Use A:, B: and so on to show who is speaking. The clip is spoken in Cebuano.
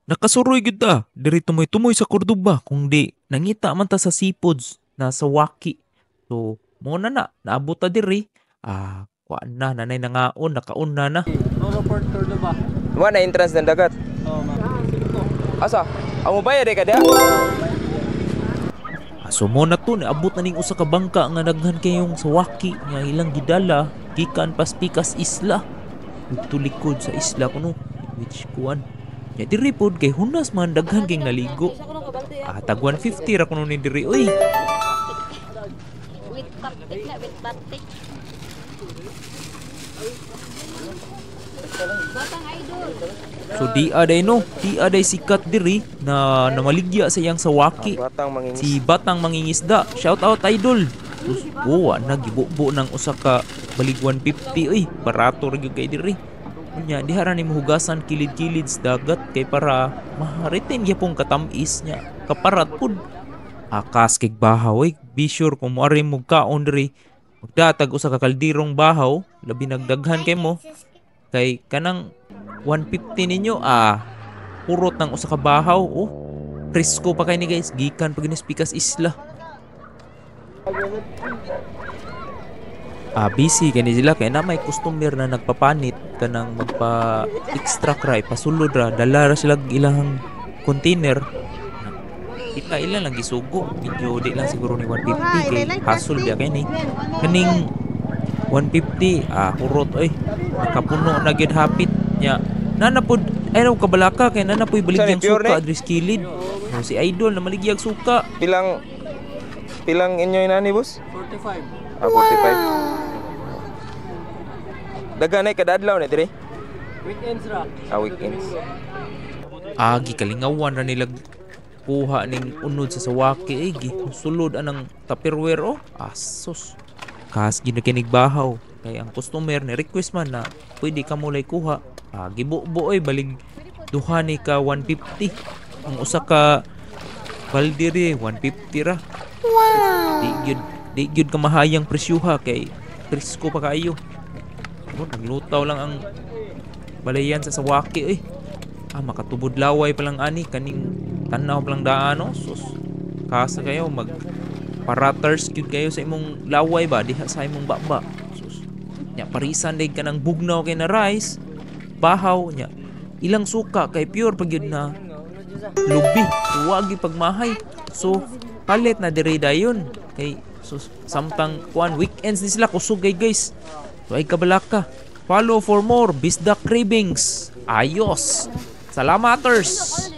A: Nakasuroy gyud ta diri tumoy-tumoy sa Cordoba kung di nangita man ta sa seafoods na sa Waki. So mo na na naabot ta diri. Ah, kuan na nanay nangaon, nakaon na na.
B: Roro Port, Cordoba.
C: Wa na entrance ng dagat.
B: Oh, ma'am.
C: Asa? Amo bayad ka diha?
A: Ah, so mo na to, naabot na ning usa ka bangka nga daghan kayong sawaki nga ilang gidala gikan pas Pikas Isla. Didto likod sa isla kuno, which kuan. Ya diri pod kay hunas man, daghan kay naligo. Ah, tag 150 ra kuno ni diri oy.
D: With batik na, with batik. Batang idol.
A: So di aday no, di aday sikat diri na namaligya sa iyang sawaki.
C: Batang mangingis.
A: Si Batang Mangingisda. Shout out, idol. Sus, oh, na gibubo ng usa ka balig 150 oy. Barato ra gyud kay diri. Unya diha ra nimo hugasan kilid-kilid sa dagat kay para ma-retain gyapon katamis niya. Kaparat pud. Akas kay bahaw oy. Be sure kung moari mo kaon diri, magdatag usa ka kaldirong bahaw, labi nagdaghan kay mo kay kanang 150 ninyo, ah, purot ng usa ka bahaw, oh. Presko pa kay ni, guys, gikan pag Pikas Isla. Ah, busy kani sila kay na may customer na nagpapanit kanang magpa extract ra, ipasulod ra, dala ra sila ilang container. Kita ilan lang gisugo, medyo di lang siguro ni 150 kay hasol biya kay ni. Kaning 150, ah, hurot oy. Nakapuno na gyud hapit nya. Nana pod ay raw kabalaka kay nana po'y baligyang
C: Sorry, pure
A: suka
C: ni?
A: diri sa kilid. Oh, si idol na maligyag suka.
C: Pilang pilang inyo inani, boss?
B: 45.
C: Ah, 45. Dagan ay kada adlaw ni diri.
B: Weekends ra.
C: Ah, weekends.
A: Ah, gikalingawan ra nila kuha ning unod sa sawaki eh. Sulod anang tupperware oh. Asos. Kas ginakinig bahaw. Kay ang customer ni request man na pwede ka mulay kuha. Ah, gibubo oy, balig duha ni ka 150. Ang usa ka balde ri 150 ra. Wow. Di gyud ka mahayang presyuha kay presko pa kaayo. Oh, naglutaw lang ang balayan sa sawaki eh. Ah, makatubod laway pa lang ani kaning tanaw pa lang daan no. Sus. Kasa kayo mag paraters gyud kayo sa imong laway ba diha sa imong baba. Sus. Nya parisan day kanang bugnaw kay na rice, bahaw nya. Ilang suka kay pure pa gyud na lubi, wagi pagmahay. So palit na diri dayon kay sus, samtang kuan weekends ni sila kusog kay, guys. So ay kabalaka. Follow for more Bisdak Cravings. Ayos. Salamaters.